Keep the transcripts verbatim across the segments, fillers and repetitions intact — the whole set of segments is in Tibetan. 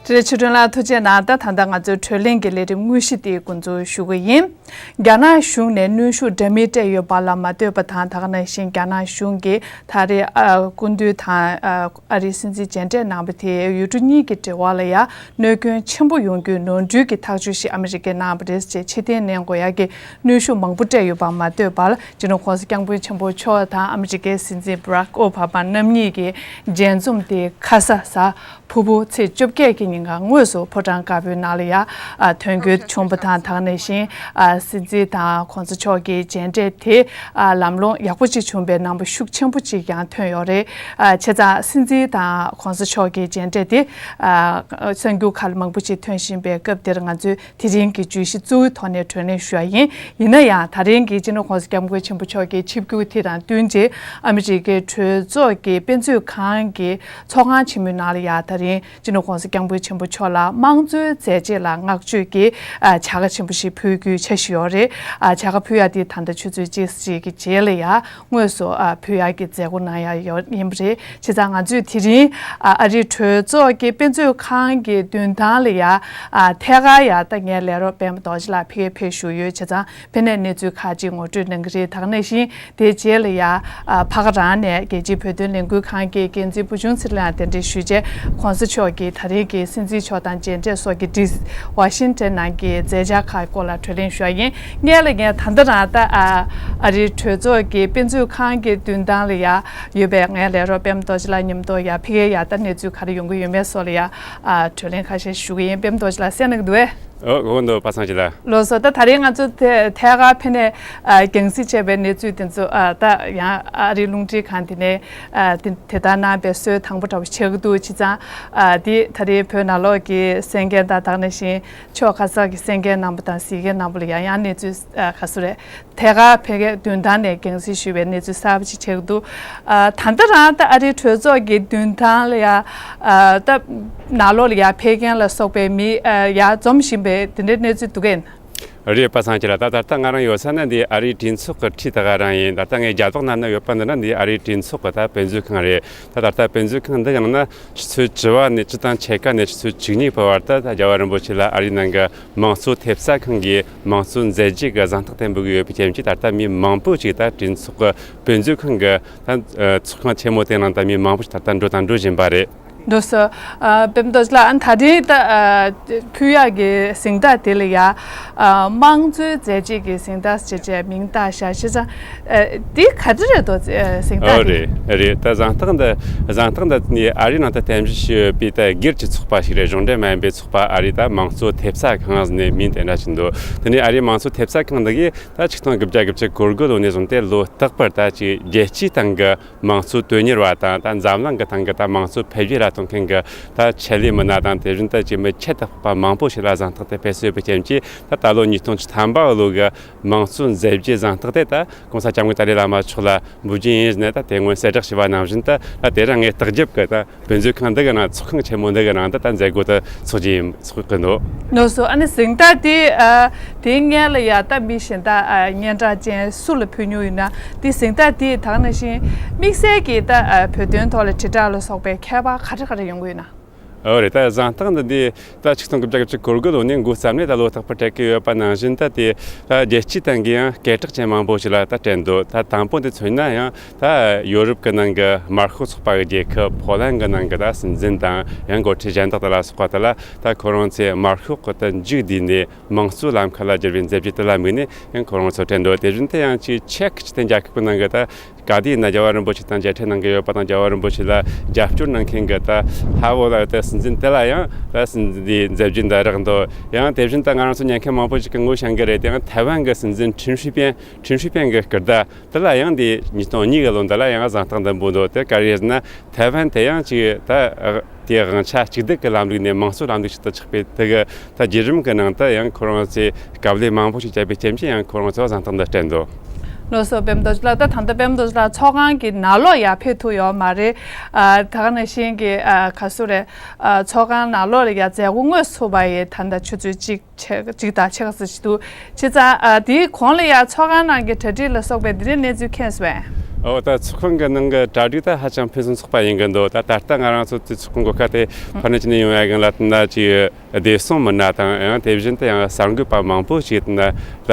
བཀྲ་ཤིས་ཆོས་སྒྲོན་ལགས་ཐུགས་རྗེ་གནང་། ད་ད་ལྟ་ང་ཚོའི་བགྲོ་གླེང་གི་ལས་རིམ་དངོས་གཞི་དེ་འགོ་འཛུགས་ཞུ་གི་ཡིན། རྒྱ་ནག་གཞུང་ནས་གནོན་ཤུགས་འདྲ་མིན་སྤྲད་ཡོད་པ་ལ་མ་ལྟོས་པ་དང་། ད་ག་ནང་བཞིན་རྒྱ་ནག་གཞུང་གིས་ད་རེས་ཨ་སྐུ་མདུན་དང་ཨ་ཨ་རིའི་སྲིད་འཛིན་མཇལ་འཕྲད་གནང་པ་དེས་ཡུལ་གྲུ་གཉིས་ཀྱི་འབྲེལ་བ་ལ་ཡང་གནོད་སྐྱོན་ཆེན་པོ་ཡོང་རྒྱུའི་ནོར་འཁྲུལ་གྱི་ཐག་གཅོད་ཞིག་ཨ་མི་རི་ཀས་གནང་པ་རེད་ཅེས་ཕྱིར་འཐེན་གནང་དགོས་ཡག་གི་གནོན་ཤུགས་མང་པོ་སྤྲད་ཡོད་པ་མ་ལྟོས་པར། སྤྱི་ནོར་༸གོང་ས་༸སྐྱབས་མགོན་ཆེན་པོ་མཆོག་དང་ཨ་མི་རི་ཀའི་སྲིད་འཛིན་བྷ་རག་ཨོ་བྷ་མ་རྣམ་གཉིས་ཀྱི་མཇལ་འཛོམས་དེ་ཁ་ས་གཟའ་ཕུར་བུ་ཚེས་བཅོ་བརྒྱད་ཀྱི་ཉིན་ཀ་དངོས་སུ་ཕོ་བྲང་དཀར་པོའི་ནང་ལ་ཡང་ཐོན་རྒྱུ་བྱུང་པ་དང་། ད་ག་ནང་བཞིན་སྲིད་འཛིན་དང་༸གོང་ས་མཆོག་གི་མཇལ་འཕྲད་དེ་ལམ་ལྷོང་ཡག་པོ་ཅིག་བྱུང་པའི་གནང་བ་ཤུགས་ཆེན་པོ་ཅིག་ཀྱང་ཐོན་ཡོད་རེད། བྱས་ཙང་སྲིད་འཛིན་དང་༸གོང་ས་མཆོག་གི་མཇལ་འཕྲད་དེ་གསར་འགྱུར་ཁག་མང་པོ་ཅིག་ཐོན་བཞིན་པའི་སྐབས་འདིར། ང་ཚོས་དེ་རིང་གི་བརྗོད་གཞི་གཙོ་བོའི་ཐོག་ནས་བགྲོ་གླེང་ཞུ་ཡ་ཡིན། ཡིན་ན་ཡང་ད་རིང་གི་སྤྱི་ནོར་༸གོང་ས་༸སྐྱབས་མགོན་ཆེན་པོ་མཆོག་གི་ཆིབས་བསྒྱུར་དེ་དང་བསྟུན་ཏེ། ཨ་མི་རི་ཀའི་གྲོས་ཚོགས་ཀྱི་དཔེ་མཛོད་ཁང་གི་ཚོགས་ཁང་ཆེན་མོའི་ནང་ལ་ཡང་ད་རིང་སྤྱི་ནོར་༸གོང་ས་༸སྐྱབས་མགོན་ཆེན་པོ་མཆོག་ལ་དམངས་གཙོའི་མཛད་རྗེས་ལ་བསྔགས་བརྗོད་ཀྱི་ཨ་བྱ་དགའ་ཆེན་པོ་ཞིག་ཕུལ་རྒྱུའི་འཆར་གཞི་ཡོད་རེད། ཨ་བྱ་དགའ་ཕུལ་ཡ་དེ་ད་ལྟ་ཆུ་ཚོད་གཅིག་ཙམ་ཞིག་གི་རྗེས་ལ་ཡང་དངོས་སུ་ཨ་ཕུལ་ཡག་གི་མཛད་སྒོ་གནང་ཡག་ཡོད་ཡིན་པ་རེད། བྱས་ཙང་ང་ཚོས་དེ་རིང་ཨ་ཨ་རིའི་གྲོས་ཚོགས་ཀྱི་དཔེ་མཛོད་ཁང་གི་མདུན་ཐང་ལ་ཡ་ཨ་ཐད་ཀར་ཡ་ད་ངའི་ལས་རོགས་པད་མ་རྡོ་རྗེ་ལགས་ཕ་གིར་ཕེབས་བཞུགས་ཡོད། བྱས་ཙང་ཕ་གིར་གནས་ཚུལ་ཁག་ཅིག་ངོ་སྤྲོད་གནང་གི་རེད། ད་ག་ནང་བཞིན་དེའི་རྗེས་ལ་ཡ་ཨ་ཕ་གི་རང་ནས་རྒྱལ་སྤྱིའི་བོད་དོན་ལས་འགུལ་ཁང་གི་འགན་འཛིན་བུ་ཆུང་ཚེ་རིང་ལགས་གདན་འདྲེན་ཞུས་རྗེས། ༸གོང་ས་མཆོག་གིས་ད་རེས་ཀྱི་སྲིད་འཛིན་མཆོག་དང་མཇལ་འཕྲད་སོགས་ཀྱི་ཌི་ཝ་ཤིང་ཊོན་ནང་གི་མཛད་འཆར་ཁག་སྐོར་ལ་བགྲོ་གླེང་ཞུ་བ་ཡིན། སྔོན་ལ་ངས་ད་ལྟ་རང་ད་ཨ་ཨ་རིའི་གྲོས་ཚོགས་ཀྱི་དཔེ་མཛོད་ཁང་གི་མདུན་ཐང་ལ་ཡ་ཡོད་པའི་ངའི་ལས་རོགས་པད་མ་རྡོ་རྗེ་ལགས་མཉམ་དུ་ཡ་ཕ་གིར་ཡ་ད་གནས་ཚུལ་ག་རེ་ཡོང་གི་ཡོད་མེད་སོགས་ལ་ཡ་ཨ་བགྲོ་གླེང་ཁ་ཤས་ཞུ་གི་ཡིན། པད་མ་རྡོ་རྗེ་ལགས་གསན་གནང་གི་འདུག་གས། ཨོ་དགོངས་འདུག་པ་སངས་རྒྱས་ལགས། ལགས་སོ། ད་ད་རེས་ང་ཚོ་ཐད་ཐད་ཀར་ཕ་གིར་ཨ་རྒྱང་སྲིང་བྱས་པའི་གནས་ཚུལ་དེ་ཚོ་ཨ་ད་ཡང་ཨ་རིའི་རླུང་འཕྲིན་ཁང་དེ་ནས་ཨ་དེ་དེ་ལྟར་གནང་བའི་སྲོལ་དང་པོ་འདྲ་བོ་ཆགས་ཀྱི་འདུག་བྱས་ཙང་ཨ་དེ་ད་རེས་བོད་ནང་ལོགས་ཀྱི་གསན་མཁན་དང་། ད་ག་ནང་བཞིན་ཕྱོགས་ག་ས་གི་གསན་མཁན་རྣམ་པ་དང་གཟིགས་མཁན་རྣམ་པ་ལ་ཡང་ཡང་གནས་ཚུལ་ཨ་ག་ཚོད་རེད། ཐད་ཀར་ཕ་གིའི་མདུན་ཐང་ནས་རྒྱང་སྲིང་ཞུས་པའི་གནས་ཚུལ་གསར་པ་ཞིག་ཆགས་འདུག་ཨ་ད་ལྟ་རང་ད་ཨ་རིའི་གྲོས་ཚོགས་ཀྱི་མདུན་ཐང་ལ་ཡ་ཨ་ད་ནང་ལོགས་ལ་ཡ་ཕེབས་མཁན་ལ་སོགས་པའི་མི་ཨ་ཡ་འཛོམས་བཞིན་པའི་དེ་འདྲའི་གནས་ཚུལ་འདུག་གས། རེད་པ་སངས་རྒྱས་ལགས། ད་ད་ལྟ་ང་རང་ཡོད་ས་ན་འདི་ཨ་རིའི་གྲོས་ཚོགས་ཀྱི་འཁྲིས་ད་ག་རང་ཡིན། ད་ལྟ་ངའི་རྒྱབ་ལོགས་ན་ན་ཡོད་པ་འདི་ན་འདི་ཨ་རིའི་གྲོས་ཚོགས་ཀྱི་ད་དཔེ་མཛོད་ཁང་རེད། ད་ད་ལྟ་དཔེ་མཛོད་ཁང་འདི་ཡང་ན་ཆུ་ཚོད་བཅུ་པ་ནས་བཅུ་དང་ཕྱེད་ཀ་ནས་ཆུ་ཚོད་བཅུ་གཉིས་བར་དུ་ད་རྒྱལ་བ་རིན་པོ་ཆེ་ལ་ཨ་རིའི་ནང་གི་དམངས་གཙོ་ཐེབས་རྩ་ཁང་གིས་དམངས་གཙོ་མཛད་རྗེས་ཀྱི་གཟེངས་རྟགས་དེ་འབུལ་གྱི་ཡོད་པའི་རྐྱེན་གྱིས། ད་ལྟ་མི་མང་པོ་ཅིག་ད་གྲོས་ཚོགས་ཀྱི་དཔེ་མཛོད་ཁང་གི་ད་ཚོགས་ཁང་ཆེན་མོ་དེ་ནང་ད་མི་མང་པོ་ཞིག་ད་ལྟ་འགྲོ་དང་འགྲོ་བཞིན་པ་རེད། འགྲོ་སོང་། ཨ་པད་མ་རྡོ་རྗེ་ལགས། ཨ་ད་རེས་ད་ཨ་ཕུལ་ཡག་གི་གཟེངས་རྟགས་དེ་ལ་ཡ་ཨ་དམངས་གཙོའི་མཛད་རྗེས་ཀྱི་གཟེངས་རྟགས་ཞེས་བྱས་མིང་བཏགས་བཞག་བྱས་ཙང་། ཨ་འདི་ག་འདྲ་རེད་དོ། ཨ་གཟེངས་རྟགས་འདི། ཨོ་རེད་རེད། ད་གཟེངས་རྟགས་འདི་གཟེངས་རྟགས་འདི་ནི་ཨ་རིའི་ནང་ད་རྟེན་གཞི་བྱས་ཡོད་པའི་ད་སྒེར་གྱི་ཚོགས་པ་ཞིག་རེད། གཞུང་འབྲེལ་མ་ཡིན་པའི་ཚོགས་པ། ཨ་རིའི་ད་དམངས་གཙོ་ཐེབས་རྩ་ཁང་ཟེར་ནས་མིང་དེ་འདྲ་ཞིག་འདུག་དེ་ནས་ཨ་རིའི་དམངས་གཙོ་ཐེབས་རྩ་ཁང་འདི་གིས་ད་ཆིག་སྟོང་དགུ་བརྒྱ་དགུ་བཅུ་གོ་དགུ་ལོ་ནས་བཟུང་སྟེ་ལོ་རྟག་པར་ད་ཅིག་རྒྱལ་སྤྱིའི་སྟེང་གི་དམངས་གཙོ་དོན་གཉེར་བ་དང་། ད་འཛམ་གླིང་གི་སྟེང་གི་ད་དམངས་གཙོ་འཕེལ་རྒྱས་ལ་གཏོང་མཁན་གྱི་ད་ཆེད་ལས་མི་སྣ་དང་། དེ་བཞིན་དུ་ཅིག་མི་ཁྱད་དུ་འཕགས་པ་མང་པོ་ཞིག་ལ་གཟེངས་རྟགས་དེ་ཕུལ་སྲོལ་ཡོད་པའི་རྐྱེན་གྱིས། ད་ད་ལོ་ཉིས་སྟོང་བཅུ་ཐམ་པ་ལོ་གི་དམངས་གཙོ་མཛད་རྗེས་གཟེངས་རྟགས་དེ་ད་༸གོང་ས་༸སྐྱབས་མགོན་ཏཱ་ལའི་བླ་མ་མཆོག་ལ་འབུལ་རྒྱུ་ཡིན་ཟེར་ནས་ད་དེ་སྔོན་གསལ་བསྒྲགས་བྱས་པ་ནང་བཞིན། ད་ད་དེ་རིང་ངས་ལྟག་རྒྱབ་ཀྱི་ད་དཔེ་མཛོད་ཁང་འདི་གི་ནང་། ཚོགས་ཁང་ཆེན་མོ་འདི་གི་ནང་དུ་ད་མཛད་སྒོ་དེ་ཚོགས་ཀྱི་ཡིན། ཚོགས་ཀྱི་འདུག་ལགས་སོ། ཨ་ནི་གཟེངས་རྟགས་དེ་ཨ་དེའི་སྔོན་ལ་ཡ་ད་མི་གཞན་དག་ཨ་སྙན་གྲགས་ཅན་སུ་ལ་ཕུལ་མྱོང་ཡོད་ན། དེ་གཟེངས་རྟགས་དེ་ད་ག་ནང་བཞིན་དམིགས་བསལ་གྱི་ད་ཨ་བོད་དོན་ཐོག་ལ་དྲིལ་བསྒྲགས་ལ་སོགས་པའི་ཁྱད་པར་ག་རེ་ག་རེ་ཡོང་གི་ཡོད་ན། ཨོ་རེད། ད་གཟེངས་རྟགས་འདི་འདི་ད་ཆིག་སྟོང་དགུ་བརྒྱ་དགུ་བཅུ་གོ་དགུ་ལོ་ནས་འགོ་བརྩམས་ནས་ད་ལོ་རྟག་པར་སྤྲད་ཀྱི་ཡོད་པ་ནང་བཞིན། ད་དེ་ད་རྒྱལ་སྤྱིའི་སྟེང་གི་ཡང་སྐད་གྲགས་ཅན་མང་པོ་ཞིག་ལ་ད་སྤྲད་འདུག་ད་དང་པོ་འདི་མཚོན་ན་ཡང་ད་ཡོ་རོབ་ཀྱི་ནང་གི་དམར་ཤོག་ཚོགས་པ་གི་རྒྱལ་ཁབ་ཕོ་ལན་གྱི་ནང་གི་ད་སྲིད་འཛིན་དང་། ཡང་འགོ་ཁྲིད་གཞན་དག་དེ་ལ་སོགས་པ་དེ་ལ་ད་ཁོ་རང་ཚོས་དམར་ཤོག་གི་ད་མཇུག་བསྡུས་ནས་དམངས་གཙོའི་ལམ་ཁ་ལ་བསྒྱུར་བའི་མཛད་རྗེས་དེ་ལ་དམིགས་ནས་ཡང་ཁོ་རང་ཚོ་སྤྲད་འདུག་དེ་བཞིན་དུ་ཡང་ཅིག་ཅེཀ་སྤྱི་མཐུན་རྒྱལ་ཁབ་ཀྱི་ནང་གི་ད་ག་དུས་ཡིན་ན་རྒྱལ་བ་རིན་པོ་ཆེ་དང་མཇལ་འཕྲད་གནང་གི་ཡོད་པ་དང་། རྒྱལ་བ་རིན་པོ་ཆེ་ལ་རྒྱབ་སྐྱོར་གནང་མཁན་གྱི་ད་ཧ་ཝོ་ལ་ད་སྲིད་འཛིན་དེ་ལ་ཡང་ད་སྲིད་འཛིན་དེའི་མཛད་རྗེས་འདི་རག་འདུག་ཡང་དེ་བཞིན་ད་ང་རང་ཚོ་ཉན་མཁན་མང་པོ་ཞིག་གིས་ངོ་ཤེས་ཀྱི་རེད། དེ་ཡང་ཐའེ་ཝན་གྱི་སྲིད་འཛིན་ཁྲིན་ཧྲི་ཕེན། ཁྲིན་ཧྲི་ཕེན་གྱི་སྐུ་ཟླ་དེ་ལ་ཡང་འདི་ཉིས་སྟོང་གཉིས་གི་ལོ་འདི་ལ་ཡང་གཟེངས་རྟགས་འདི་འབུལ་འདུག་དེ་ག་རེ་ཟེར་ན། ཐའེ་ཝན་དེ་ཡང་ཅིག་ད་དེའི་དབང་ཆ་གཅིག་སྡུད་ཀྱི་ལམ་ལུགས་ནས་དམངས་གཙོའི་ལམ་ལུགས་ཤིག་ཏུ་ཆགས་པའི་དེ་གི་ད་བརྒྱུད་རིམ་གྱི་ནང་དུ་ཡང་ཁོ་རང་ཚོས་དཀའ་ལས་མང་པོ་ཞིག་བརྒྱབ་པའི་རྐྱེན་གྱིས་ཡང་ཁོ་རང་ཚོ་གཟེངས་རྟགས་འདི་སྤྲད་འདུག་ལགས་སོ། པད་མ་རྡོ་རྗེ་ལགས། ད་ད་ལྟ་པད་མ་རྡོ་རྗེ་ལགས་ཚོགས་ཁང་གི་ནང་ལོགས་ཡར་ཕེབས་ཐུབ་ཡོད་མ་རེད། ཨ་ད་ག་ནང་བཞིན་གྱི་ཨ་ག་ཚོད་རེད། ཨ་ཚོགས་ཁང་ནང་ལོགས་ལ་ཡར་མཛད་སྒོ་དངོས་སུ་ཚུགས་པ་ཡི་ད་ལྟ་ཆུ་ཚོད་གཅིག་ཕྱེད་གཅིག་དང་ཕྱེད་ཀ་ཙམ་ཞིག་འདུག་བྱས་ཙང་ཨ་དེའི་གོང་ལ་ཡ་ཚོགས་ཁང་ནང་གི་གྲ་སྒྲིག་ལ་སོགས་པའི་འདི་འདྲའི་གནས་ཚུལ་མཁྱེན་སོང་ངས། འོ་ད་ཚོགས་ཁང་གི་ནང་གི་གྲ་སྒྲིག་ད་ཧ་ཅང་ཕུན་སུམ་ཚོགས་པ་ཡིན་གི་འདུག་ད་ད་ལྟ་ང་རང་ཚོ་དེ་ཚོགས་ཁང་གི་ཁ་དེ་ཕར་ནས་ཅི་ནས་ཡོང་ཡ་གི་ལ་ད་ཅིག་བདེ་སྲུང་མི་སྣ་དང་ཡང་དེ་བཞིན་དུ་ཡང་གསར་འགོད་པ་མང་པོ་ཞིག་ད་ལ་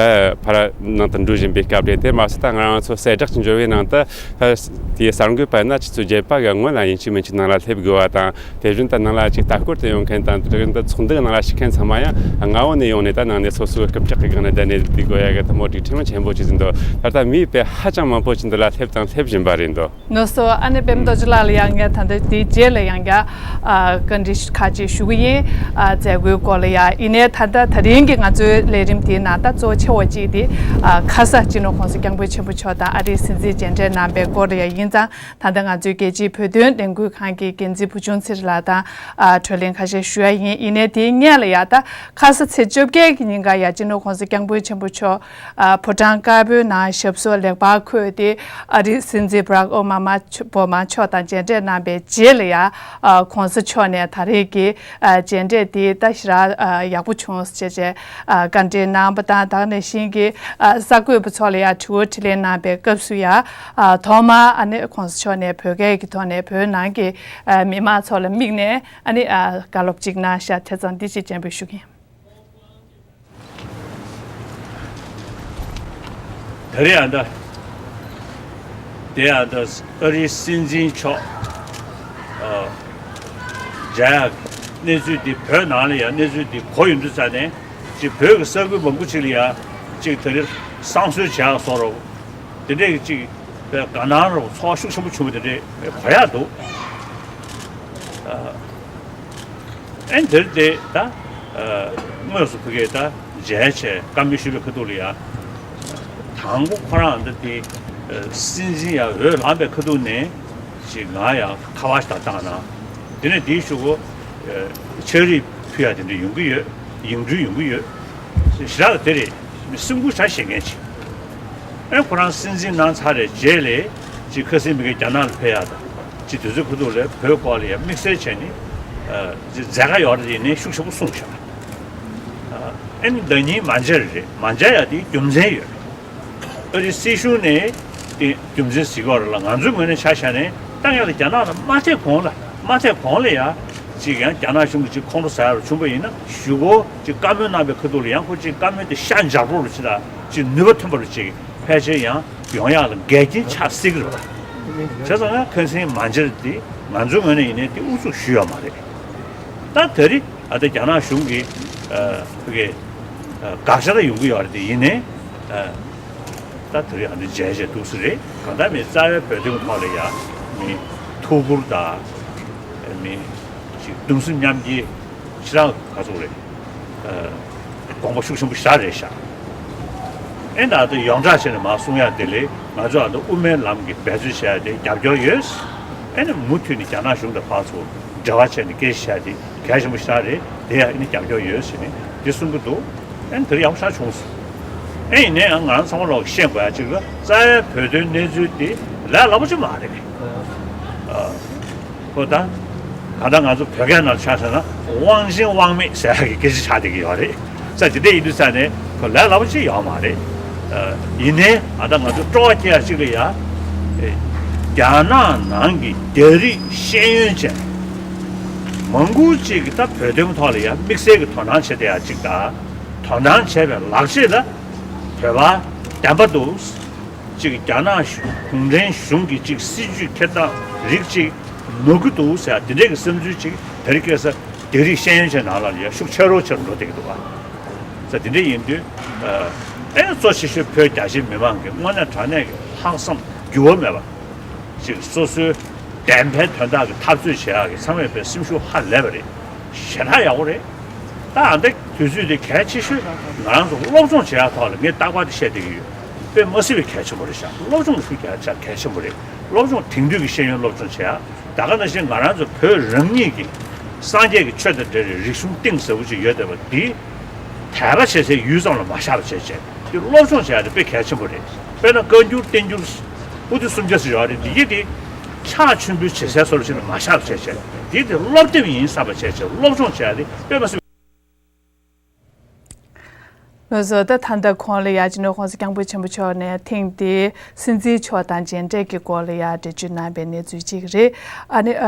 ཕར་ནང་དུ་འགྲོ་བཞིན་པའི་སྐབས་རེད། དེ་མ་ཟད་ད་ང་རང་ཚོ་གསལ་བསྒྲགས་ཀྱི་འབྱོར་བའི་ནང་དུ་ད་དེའི་གསར་འགོད་པ་ཡིན་ན་ཆུ་ཚོད་བརྒྱད་པ་གི་སྔོན་ལ་ཡིན་གཅིག་མིན་གཅིག་ནང་ལ་སླེབས་དགོས་པ་དང་། དེ་བཞིན་དུ་ནང་ལ་ཅིག་ལྟ་སྐོར་དུ་ཡོང་མཁན་དང་དེ་བཞིན་དུ་ཚོགས་འདུ་ནང་ལ་ཞུགས་མཁན་ཚང་མ་ཡང་མངའ་འོག་ནས་ཡོང་ནས་ད་ནང་ནས་སོ་སོའི་རྐུབ་བཀྱག་གི་སྒང་ནས་བསྡད་ནས་བསྡད་དགོས་ཡ་གི་ཐུན་མོང་སྒྲིག་ཁྲིམས་ཆེན་པོ་ཅིག་ཟིན་འདུག་ད་ལྟ་མིའི་དཔེ་ཧ་ཅང་མང་པོ་ཅིག་འདི་ལ་སླེབས་དང་སླེབས་བཞིན་པ་རེད་འདུག་ནོ་སོ། ཨ་ནེ་པད་མ་རྡོ་རྗེ་ལགས་ལ་ཡང་ངས་ད་ལྟ་དེའི་རྗེས་ལ་ཡང་བསྐྱར་ཨ་བཀའ་འདྲི་ཁག་ཅིག་ཞུ་གི་ཡིན། ཨ་མཛད་སྒོའི་སྐོར་ལ་ཡང་། ཡིན་ནའི་ད་ལྟ་ད་རིང་གི་ང་ཚོའི་ལས་རིམ་དེའི་ནང་ད་གཙོ་ཆེ་བ་གཅིག་དེ་ཨ་ཁ་ས་སྤྱི་ནོར་༸གོང་ས་༸སྐྱབས་མགོན་ཆེན་པོ་མཆོག་དང་ཨ་རིའི་སྲིད་འཛིན་མཇལ་འཕྲད་གནང་པའི་སྐོར་ལ་ཡང་ཡིན་ཙང་། ད་ལྟ་ང་ཚོའི་རྒྱལ་སྤྱིའི་བོད་དོན་ལས་འགུལ་ཁང་གི་འགན་འཛིན་བུ་ཆུང་ཚེ་རིང་ལགས་དང་ཨ་གྲོས་གླེང་ཁ་ཤས་ཞུ་ཡ་ཡིན། ཡིན་ནའི་དེའི་སྔོན་ལ་ཡང་ད་ཁ་ས་ཚེས་བཅོ་བརྒྱད་ཀྱི་ཉིན་ཀ་ཡང་སྤྱི་ནོར་༸གོང་ས་༸སྐྱབས་མགོན་ཆེན་པོ་མཆོག་ཨ་ཕོ་བྲང་དཀར་པོའི་ནང་ཞབས་སོར་ལེགས་པར་འཁོད་དེ། ཨ་རིའི་སྲིད་འཛིན་བྷ་རག་ཨོ་མ་མ་མཆོག་ཨོ་མ་མཆོག་དང་མཇལ་འཕྲད་གནང་པའི་རྗེས་ལ་ཡང་ཨ་༸གོང་ས་མཆོག་ནས་ད་རེས་ཀྱི་ཨ་མཇལ་འཕྲད་དེ་ད་ཞེ་དྲག་ཨ་ཡག་པོ་བྱུང་ཟེར་བྱས་ཨ་བཀའ་འདྲི་གནང་བ་དང་། ད་ག་ནང་བཞིན་གྱི་ཨ་གསར་འགོད་པ་ཚོ་ལ་ཡང་དྲི་བ་དྲིས་ལན་གནང་པའི་སྐབས་སུ་ཡང་ཨ་ཐོག་མར་ཨ་ནི་༸གོང་ས་མཆོག་ནས་བོད་སྐད་ཀྱི་ཐོག་ནས་བོད་ནང་གི་ཨ་མི་མང་ཚོ་ལ་དམིགས་ནས་ཨ་ནི་ཨ་བཀའ་སློབ་ཅིག་གནང་ཤག་དེ་ཙམ་འདི་ཅིག་སྤྱན་འབུལ་ཞུ་གི་ཡིན། ད་རེས་ཨ་ད། དེ་ཨ་ད་ཨ་རིའི་སྲིད་འཛིན་མཆོག་ཨ་མཇལ་ཡག་གནས་ཚུལ་འདི་བོད་ནང་ལ་ཡང་གནས་ཚུལ་འདི་གོ་ཡོང་དུས་ཙ་ནས་ཅིག་བོད་ཀྱི་གསར་འགོད་པ་མང་པོ་ཅིག་ལ་ཡང་ཅིག་ད་རེས་བསང་གསོལ་བྱེད་ཡག་སོགས་རོགས་དེ་འདྲས་ཀྱི་ཅིག་དགའ་སྣང་རོགས་ཚོར་བ་ཤུགས་ཆེན་པོ་བྱུང་བ་དེ་འདྲས་གོ་ཡག་འདུག་ཨ། ཨེ་འདིར་དེ་ད་ཨ་དངོས་སུ་ཕ་གིར་ད་མཇལ་བྱས་བཀའ་མོལ་ཞུས་པའི་ཁ་ཐུག་ལ་ཡ། དང་པོ་ཁོ་རང་འདི་དེ་ཨ་སྲིད་འཛིན་ཡ་འོས་ལངས་པའི་ཁ་ཐུག་ནས་ཅིག་ང་ཡ་ཁ་པར་ཞིག་བཏང་ན། དེ་ནས་དེའི་གཞུག་གུ་ཨ་ཕྱག་བྲིས་ཕུལ་ཡ་དེ་འདྲ་ཡོང་གི་ཡོད། ཡིག་འབྲུ་ཡོང་གི་ཡོད། ཞེ་དྲག་ལ་དེ་རེད། མི་སེམས་ཁུར་ཆ་བཞེས་མཁན་ཅིག་ཨེ་ཁོ་རང་སྲིད་འཛིན་གནང་ཚར་རེད། རྗེས་ལ་ཅིག་ཁ་སང་མི་གི་རྒྱ་ནག་ལ་ཕེབས་ཡག་དང་ཅིག་དུས་ཚོད་ཁུ་ཐུག་ལ་བོད་སྐོར་ལ་ཡང་དམིགས་བསལ་བྱས་ནས་ཨ་ཅིག་མཛད་ཁ་ཡོད་རེད། ཡིན་ནའི་ཤུགས་ཆེན་པོ་གསུངས་བཞག་ཨ་ཨེ་ནི་ཟླ་ཉིན་མ་མཇལ་རེད། མ་མཇལ་ཡག་དེའི་རྒྱུ་མཚན་ཡོད་རེད། ཨ་རིའི་སྲིད་གཞུང་ནས་དེ་རྒྱུ་མཚན་གཟིགས་ཡོད་རེད་ལ། ང་ཚོའི་ངོས་ནས་ཆ་བཞག་ནས་ཏང་ཡག་ལ་རྒྱ་ནག་ལ་མ་ཐེབས་གོང་ལ་མ་ཐེབས་གོང་ལ་ཡ་ཅིག་ཡང་རྒྱ་ནག་གཞུང་གིས་ཅིག་ཁོང་ཁྲོ་ཟ་ཡག་རུ་བྱུང་པ་ཡིན་ན་གཞུག་གུ་ཅིག་བཀའ་མོལ་གནང་པའི་ཁ་ཐུག་ལ་ཡང་ཁོ་ཅིག་བཀའ་མོལ་དེ་ཤ་འཇགས་པོ་རུ་ཅིག་ལ་ཅིག་ནུས་པ་ཐོན་པ་རུ་ཅིག་ཕལ་ཆེར་ཡང་ཡོང་ཡག་ལ་འགལ་རྐྱེན་ཆགས་སྲིད་ཀྱི་རེད་པ། བྱས་ཙང་ན་ཁ་སང་མ་མཇལ་དེ་ང་ཚོའི་ངོས་ནས་ཡིན་ནའི་དེ་ཨུ་ཚུགས་ཞུས་ཡོད་མ་རེད། ད་ད་རེས་ཨ་ད་རྒྱ་ནག་གཞུང་གིས་ཨ་ཕ་གི་ཨ་དགག་བྱ་ད་ཡོང་གི་ཡོད་རེད། དེ་ཡིན་ནའི་ཨ་ད་ད་རེས་ཨ་ད་མཇལ་བྱས་འདུག་སེ་རེད། གང་ལྟར་མི་རྩ་བའི་བོད་དོན་ཐོག་ལ་ཡ་མི་ཐུགས་ཁུར་དང་མི་ཅིག་གདུང་སེམས་མཉམ་སྐྱེད་ཞེ་དྲག་ག་ཚོད་རེད། ཨ་དགོངས་པ་ཤུགས་ཆེན་པོ་ཞེ་དྲག་རེད་ཤག་ཨེ་ད་ཨ་ད་ཡོངས་གྲགས་བྱས་ནས་མར་གསུང་ཡག་དེ་ལས་ང་ཚོ་ཨ་ད་དབུ་མའི་ལམ་གྱི་འབད་རྩོལ་བྱས་ཏེ་རྒྱབ་སྐྱོར་ཡོད། ཨེ་ནི་མུ་མཐུད་ནས་རྒྱ་ནག་གཞུང་དང་ཕར་ཚུར་འབྲེལ་བ་བྱས་ནས་སྐད་ཆ་བཤད་དེ་གལ་ཆེན་པོ་ཞིག་རེད། དེ་ཡང་ཨེ་ནི་རྒྱབ་སྐྱོར་ཡོད་ཟེར་ནས་དེ་གསུང་གི་འདུག་ཨེ་ནི་དེ་ཡག་པོ་ཞེ་དྲག་བྱུང་སོང་། ཨེ་ཡིན་ནའི་ཡང་ང་རང་ཚང་མ་ལོག་ཤེས་དགོས་ཡ་གཅིག་ལ་རྩ་བའི་བོད་དོན་གནས་ཚུལ་དེ་ལས་སླ་པོ་ཅིག་མ་རེད། ཨ། ཁོ་ད། གང་ལྟར་ང་ཚོ་བོད་སྐད་ནང་ཆ་བཞག་ན་དབང་ཆེན་དབང་མེད་ཟེར་ཡག་གི་སྐད་ཆ་ཆགས་བསྡད་ཀྱི་ཡོད་རེད། ས་དེ་འདྲ་ཡིན་དུས་ས་ནས་ཁོ་ལས་སླ་པོ་ཅིག་ཡོད་མ་རེད། ཨ། ཡིན་ནའི་ཨ་ད་ང་ཚོ་སྤྲོ་བ་སྐྱེ་ཡག་ཅིག་ལ་ཡ། ཨེ། རྒྱ་ནག་ནང་གི་རྒྱ་རིགས་ཤེས་ཡོན་ཅན་མང་པོ་ཅིག་གིས་ད་བོད་དོན་ཐོག་ལ་ཡ་དམིགས་བསལ་གྱི་དོ་སྣང་བྱེད་བསྡད་ཡག་ཅིག་དང་། དོ་སྣང་བྱས་པའི་ལག་རྗེས་ལ་བོད་པ་བདེན་པ་འདུག་ཅིག་རྒྱ་ནག་གུང་ཁྲན་གཞུང་གི་ཅིག་སྲིད་ཇུས་འཁྱེར་སྟངས་རིགས་ཅིག་ནོར་གྱི་འདུག་ཟེར་ཡ་དེ་འདྲའི་གི་བསམ་ཚུལ་ཅིག་དེ་རིང་ཁ་སང་རྒྱ་རིགས་ཤེས་ཡོན་ཅན་ནང་ལ་ཡ་ཤུགས་ཆེ་རུ་ཆེ་རུ་འགྲོ་བསྡད་ཀྱི་འདུག་ག་ས་དེ་འདྲ་ཡིན་དུས་ཨ་ཨེ་གཙོ་ཆེ་ཤོས་བོད་རྒྱ་ཆེའི་མི་མང་གི་དངོས་གནས་དྲང་གནས་ཀྱི་ལྷག་བསམ་འགྱུར་བ་མེད་པ་ཅིག་སོ་སོའི་བདེན་པའི་དོན་དག་གི་འཐབ་རྩོད་བྱེད་ཡག་གི་ཚང་མས་དཔེ་སེམས་ཤུགས་ཧ་ལས་པ་རེད། ཞེ་དྲག་ཡག་པོ་རེད། ད་ཨ་འདྲ་དུས་ཚོད་དེ་གལ་ཆེ་ཤོས་ང་རང་ཚོ་སློབ་སྦྱོང་བྱེད་ཡག་ཐོག་ལ་ངས་རྟག་པར་དེ་བཤད་བསྡད་ཀྱི་ཡོད། དཔེ་མ་སྲིད་པའི་གལ་ཆེན་པོ་རེད་ཤག་སློབ་སྦྱོང་ལ་ཤུགས་རྒྱག་ཡག་གལ་ཆེན་པོ་རེད། སློབ་སྦྱོང་དེང་དུས་ཀྱི་ཤེས་ཡོན་སློབ་སྦྱོང་བྱེད་ཡག་ད་ག་ནང་བཞིན་ང་རང་ཚོ་བོད་རང་ཉིད་ཀྱི་སངས་རྒྱས་ཀྱི་ཆོས་དང་འབྲེལ་བའི་རིག་གཞུང་གཏིང་ཟབ་པོ་ཅིག་ཡོད་བསྡད་པ་འདི་དད་པ་བྱེད་སའི་ཡུལ་ཙམ་ལ་མ་བཞག་པ་བྱས་བྱས་འདི་སློབ་སྦྱོང་བྱེད་ཡག་དེ་དཔེ་གལ་ཆེན་པོ་རེད། དཔེར་ན་བཀའ་འགྱུར་བསྟན་འགྱུར་པོ་ཏི་སུམ་བརྒྱ་ཙམ་ཡོད་རེད། འདི་གྱད་དེ་ཕྱག་མཆོད་འབུལ་བྱེད་སའི་སོར་ཞིག་ལ་མ་བཞག་པ་བྱས་བྱས་འདི་དེ་སློབ་དེབ་ཡིན་བསམ་པ་བྱས་བྱས་སློབ་སྦྱོང་བྱེད་ཡག་དེ་དཔེ་མ་སྲིད། ལགས་སོ། ད་ད་ལྟ་ཁོང་ལ་ཡ་སྤྱི་ནོར་༸གོང་ས་༸སྐྱབས་མགོན་ཆེན་པོ་མཆོག་ནས་ཐེངས་འདིའི་སྲིད་འཛིན་མཆོག་དང་མཇལ་འཕྲད་ཀྱི་སྐོར་ལ་ཡ་འགྲེལ་བརྗོད་གནང་བའི་གནས་ཚུལ་གཅིག་རེད། ཨ་ནི།